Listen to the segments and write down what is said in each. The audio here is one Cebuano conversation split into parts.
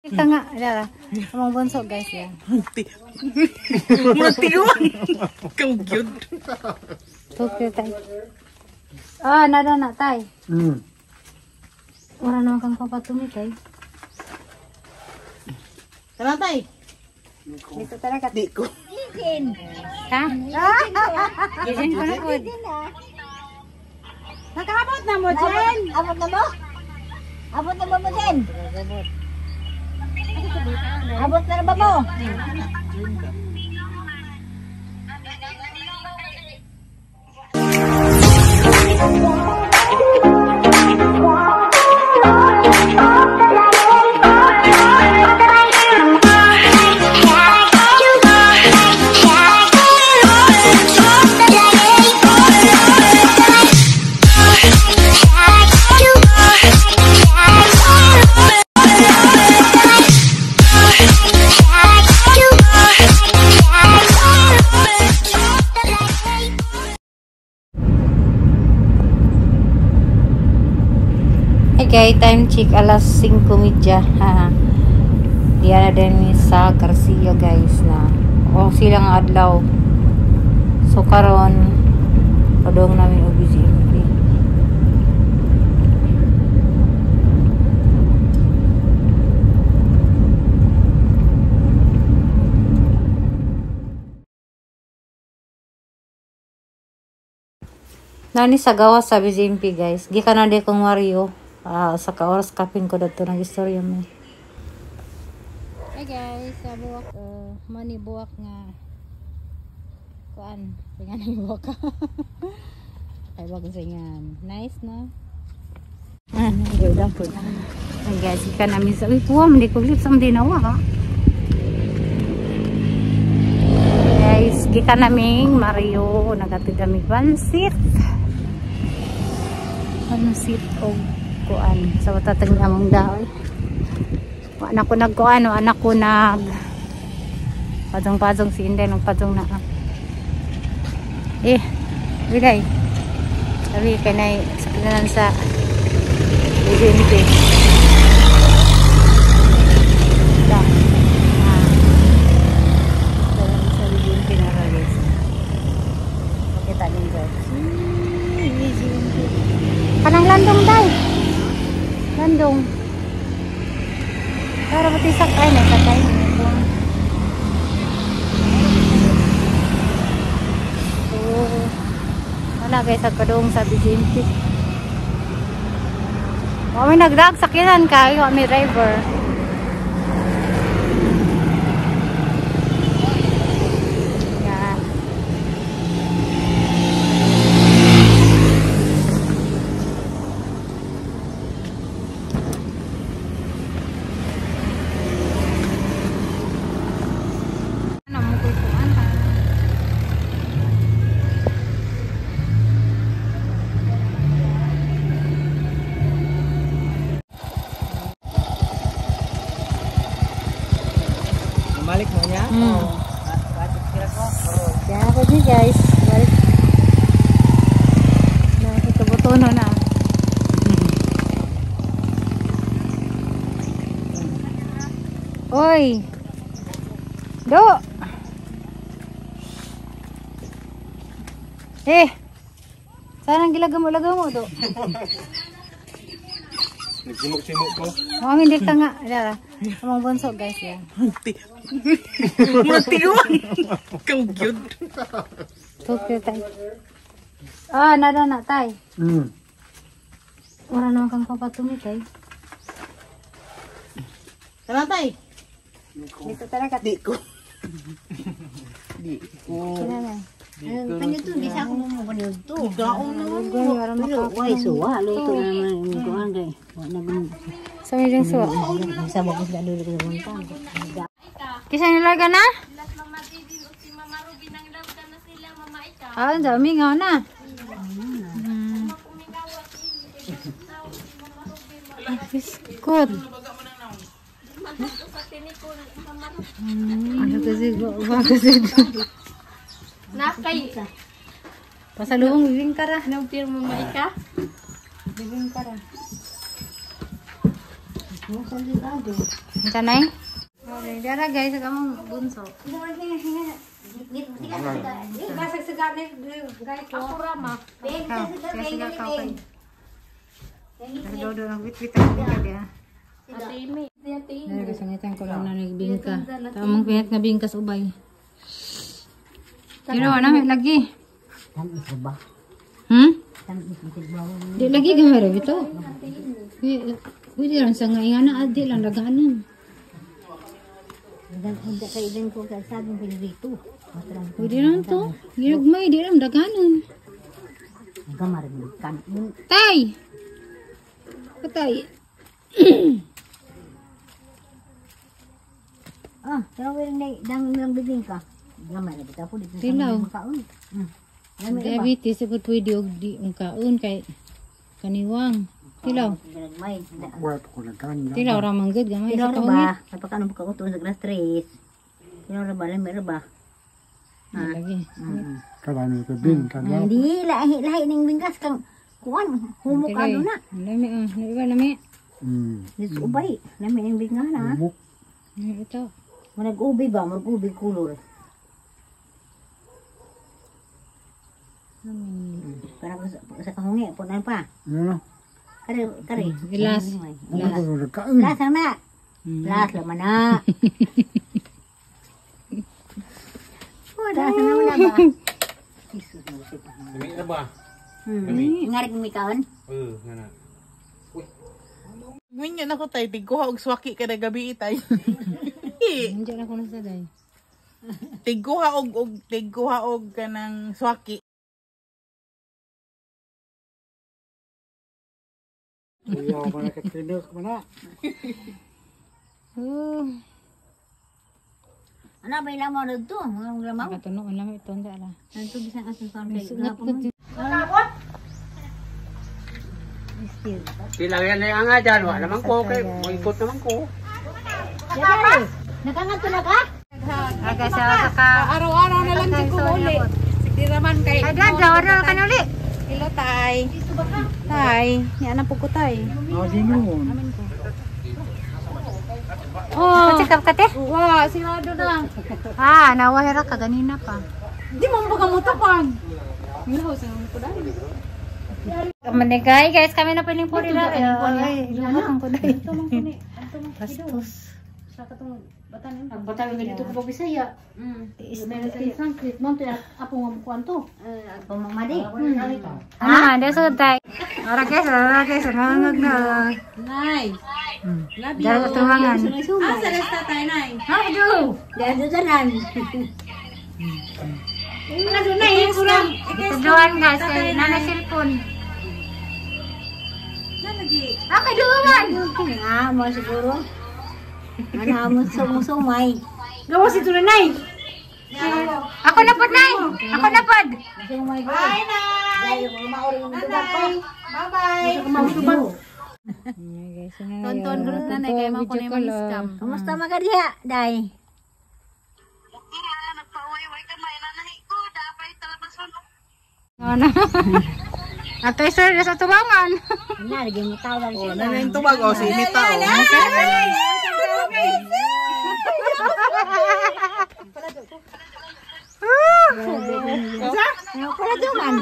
Ika nga, ala. Among bunso guys yan. Murag tiwan. Ikaw gyud. Tokyo tay. Ah, nada na tay. Wala naman kang papatumi tay. Tara tay. Dito talaga. Di ko. Ha? Gising ko na po. Nakaabot na mo, Jen. Abot na mo? Abot na mo mo, Jen? Abot na ba mo? Hey guys, time check alas 5:30. Diyan na din sa Garcia guys na. O silang adlaw. So karon padung namin og BGMP. Nani sa gawas sa BGMP guys. Gikan na di kong Mario. Sa ka oras kapin ko dadto nag-istorya mo. Hey guys, sa buwak money buwak nga kuan, singan ang buwak. Ay wag singan. Nice no? Go down po. Hey guys, ikan namin sa uy, kuha man di ko lips am dinawa ha. Guys, gikan naming Mario nagatid kami pansit. Pansit og kuan sa matatag among daoy. Anak ko nagkuan, anak ko nag padong-padong si Inday nagpadong na. Bigay. Sabi kay nay sakyanan sa BGMP. Da. Sa BGMP na ra guys. Pakita ninyo guys. BGMP. Kanang landong day. Landong. Para pati sakay na sakay. So, wala guys, nagpadung sa BGMP. Kami nagdag sakyanan kayo, kami driver. Yan. Balik mo niya? Kaya ako niya guys. Balik. Ito na. Oy! Do! Eh! Saan ang gilagamo-lagamo do? Nagsimok-simok ko. Oh, hindi ka nga. Ala, among bunso guys yan. Murag tiwan. Ikaw gyud. Tokyo tay. Ah, nada na tay. Wala naman kang papatumi tay. Tara tay. Dito talaga. Di ko. Di ko. Kinana. Panito, di sa ako mo panito. Kaon na. Way suwa, luto na naman kuan kay. Wa na gud. Sa may ding suwa. Sa mo sila dulo ko buntag. Kisa nilaga na? Ah, ang dami nga na. Biskot. Ano kasi ba kasi? Nakay. Pasalubong bibingka ra. Anong pirma mo ika? Bibingka ra. Tanay? Okay, dara guys, sa kamong bunso. Dodo nang wit-wit ang bingka diha. Dara kasangitan ko lang na nagbingka. Tamang pinat nga bingka sa ubay. Pero ano lagi? Di lagi gamay ra bitaw. Pwede lang sa nga ingana adi lang daganan. Pwede lang to. Ginagmay di lang daganan. Tay. Patay. Ah, pero dang lang bibingka. Gamay ra bitaw ko dito. Tilaw. Diabetes siguro pwede og di ang kaon kay kaniwang. Tilaw. Tilaw ra man gud gamay Tilaw sa ra kahungit. ba? Napakaano ba ka sa alas 3? Tilaw ra ba? Lami ra ba? Lagi. Karami ka bingka. Hindi, lahi lahi ning bingkas kang kuan, humok ano na. Lami ah, iba lami. Dito ubay, lami ning bingka na. Humok. Ito. Murag ubi ba? Murag ubi kulor. Para sa kahungi, punan pa. Ano? Kare, kare. Gilas. Gilas. Kaon. Las na. Las laman na. Wala sa naman na ba? Jesus, musip. Lami na ba? Ngarik mi kaon? Nga na. Minyo na ko tay, tigkuha og swaki kada gabi tay. Hindi na ko na sa day. Tigkuha og tigkuha og kanang swaki. Kuya ko na katinok mo na. Oh, Ano ba ilamaw na dito? Mga lamaw? nakatunog ang lami ito hindi ala. Ano bisan asan sa kay? Sugat. Sila yan na nga dyan. Wala naman ko. Kay, ikot naman ko. Nakangadto na ka? Okay, sa ka. Araw-araw na lang di ko uli. Sige naman kay. Ay, dad, wala ka na uli. Hello tay. Tay, yan na po ko tay. Adi noon. Oh. Check up ka te? Wa, sirado na. Ah, nawahira ka ganina pa. Di mo ba kamutapan? Milaw sa ko dahil. Manigay guys, kami na piling po nila. Ay, ilunod ko dahil. Bastos. Ang nga dito ko pa Bisaya. Sanskrit mo to apo nga mukuan to. Apo mamadi. Ah, dia sa tay. Ora guys, nangag na. Nay. Love you. Dara sa tuwangan. Ah, sa lesta tay nay. Ha, do. Dado tanan. Ano nay, kurang. Tuduan guys, kay nana cellphone. Na lagi. Ah, kay duman. Ah, mo siguro. Ano mo sumay. Gawas ito na nay. Ako na pod nay. Ako na pod. Sumay ko. Bye nay. Dahil mo mauri ng dubat ko. Bye-bye. Tonton group na nay kay mo ko na scam. Kumusta magadiha, day? Ano? Atay sir, sa tubangan. Ana, lagi mo tawag siya. Ano yung tubag o, si Nita o. Ano pala duman?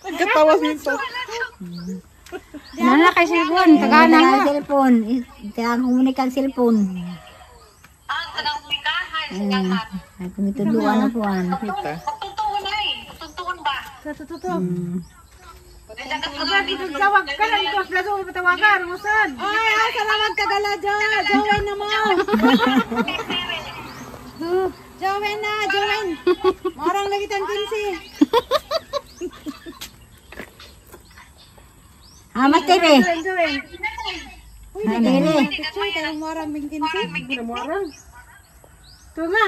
Nagkatawa nito. Nana kay cellphone, tagana. Ang cellphone. Kaya kumunikang cellphone. Ah, Ay, kumituduan na puan. Ay, ay, salamat kagala, Jo. Jowen na mo. Jowen na, Jowen. Morang lagi tan kinsi. Ah, mas TV. Jowen, Jowen. Ah, TV. Picture tayo morang bing kinsi. Morang. Tunga.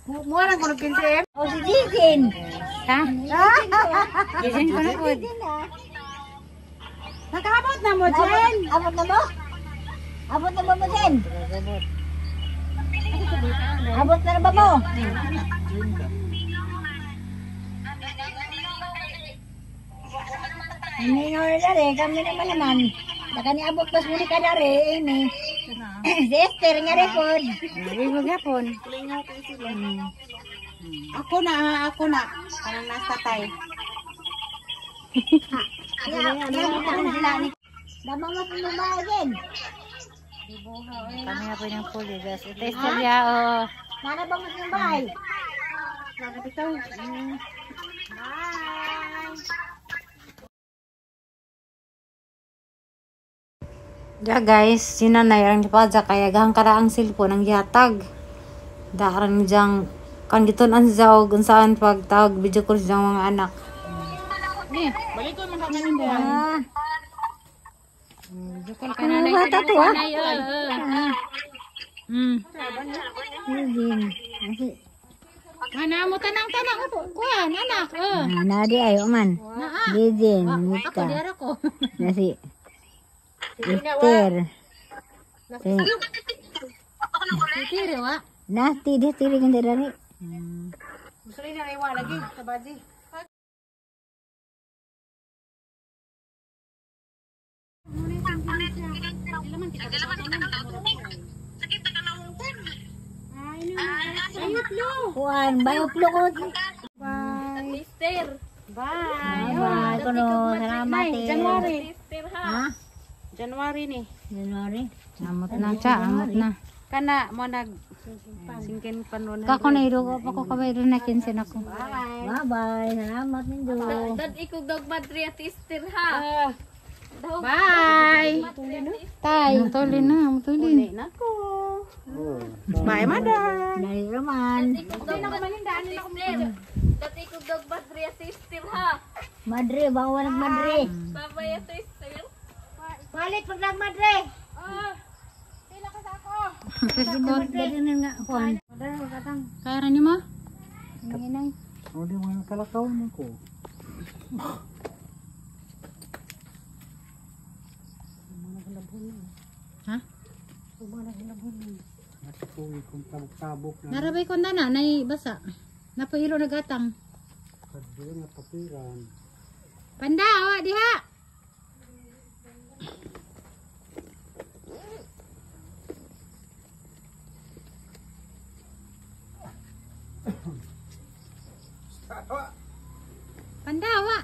Morang ko kinsi. O, si Jijin. Ha? Gising ko na pod. Nakaabot na mo, Jen. Abot na mo? Abot na ba mo, Jen? Abot na ba mo? Hindi nga na dari, kami naman naman. Baka ni abot pas muli ka dari, ini. Si Esther nga record. Igo gyapon. Ako na, ako na. Kanang nasa tay. Dama mo pumabagin. Kami nga po yung puli, guys. Ito istorya, oh. Nana ba mas yung bahay? Ja guys, sinanay ang gipadya kaya gahang kara ang cellphone ang gihatag. Daaran diyang kan gitun-an siya og unsaan pagtawag video call siyang mga anak. Balikon man ka kanin doon. Ah, Video call ka nanay. bata to ah. Nanay, Eugene. Asi. Ana mo tanang-tanang po. Kuan anak. Eh. Ah, nadi ayo man. Naa. Eugene, Ako Mika. diara ko. Nasi. Esther. Si. Tiri wa. Nasti dia tiri kan dari. Gusto rin na iwa lagi sa baji. Kuan, bayo plo ko. Bye. Bye. Bye. Kuno, salamat. eh. January. Ha? January ni. January. Amot na cha, amot na. Kana mo nag singkin panon. Kako na irugo pa ko kabay na 15 na ko. Bye bye. Salamat ninyo. Bye. Tay, tuli na, tuli. Nako. Bye, mother. Dari Roman. Madre, bawa ng madre. Balik pag nag madre. Dali na nga kuan. Kaya ra nimo? O di mo kalakaw mo ko. Ha? Nakapuwi kong tabok-tabok na. Narabay ko na nay basa. Napailo nagatang. Kadyo na papiran. Panda, awa diha. Panda, awa.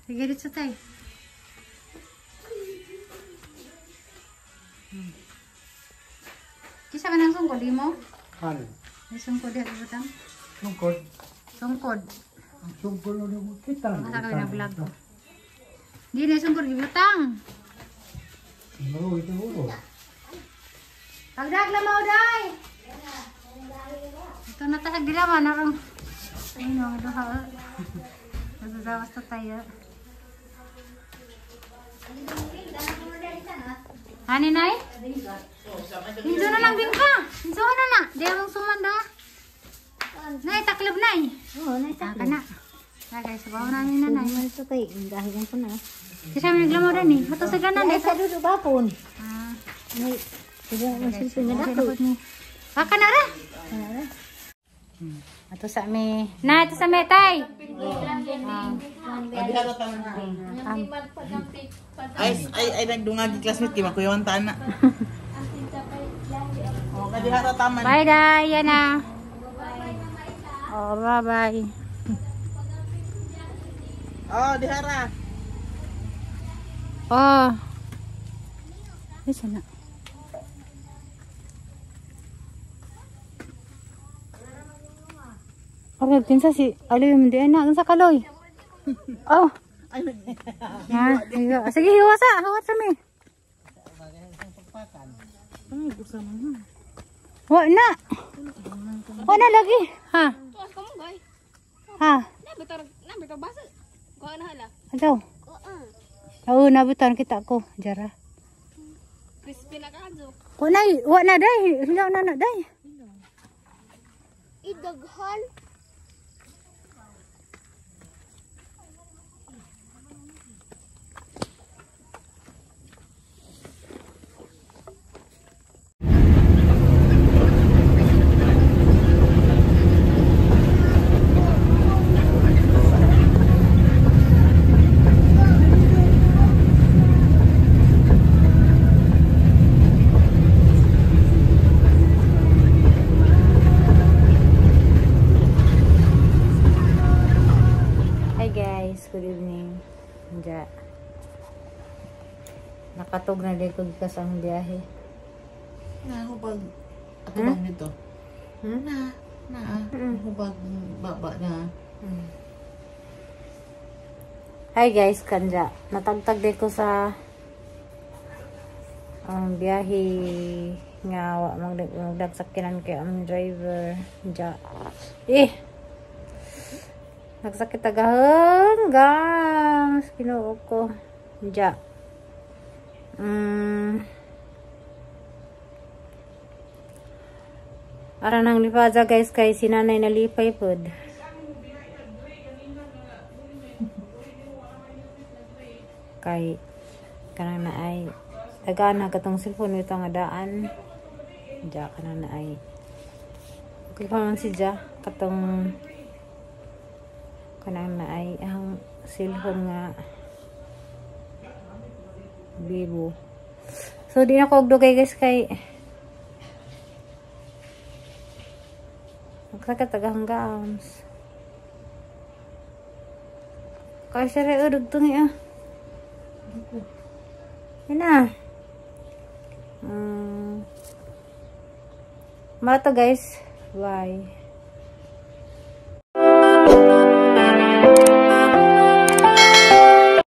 Sige dito tay. Kisa ka ng sungkod mo? Ano? May sungkod diha ibutang. Sungkod. Sungkod. Ang sungkod na mo kita. Masa kami na vlog ko. Di na sungkod ibutang. Oo, ito ulo. Pagdag lamaw day. Ito na ta sa dilaman arong. Ay no, duha. Nagagawas ta tayo. Ani nay? Inzo na lang bingka. Inzo na na. Di among sumanda. Nay, taklob nay. Oo, nasa. Ah, kana. Ah, guys, sabaw namin na nay. Ito kay dahilan ko na. Kasi kami naglamaw dan eh. Ato sa ganan Ay eh. sa dudu bapon. Ah, May sige mo silpin nga dako. Baka na ra. Ato sa mi. Na, ato sa mi, tay. Ay, ay, ay, nagdungagi classmate kay makuyawan tana. Oh, kadiha ra taman. Bye, day. Yan na. Oh, bye-bye. Oh, diha ra. Oh. Ay, sana. Pag kinsa si Aloy mo di na unsa kaloy. Oh. Ha, hiwa. Sige, hiwa sa, hiwa sa mi. Wa na. Wa na lagi. Ha. Ha. Adaw. Oo, nabutan kita ko, jara. Crispy na kajo. Wa na, wa na day, hilaw na na day. Idaghan. na di ko gikas ang biyahe. Na hubag atubang nito. Hmm? Na na hubag baba na. Hi guys, kanja. Natagtag din ko sa ang biyahe nga wa magdagsakyanan kay ang driver. Ja. Eh. Nagsakit tagahang gams Ginoo ko. Ja. Ara nang lipaza guys kay si nanay nalipay pod. Kay kanang na ay tagana katong cellphone ito nga daan. Ja kanang na ay okay pa man si Ja katong kanang na ay ang cellphone nga Vivo. So di na ko og dugay guys kay magsakit tagahanggaams. Kay sir dugtong ah. Yan na. Mato guys. Bye.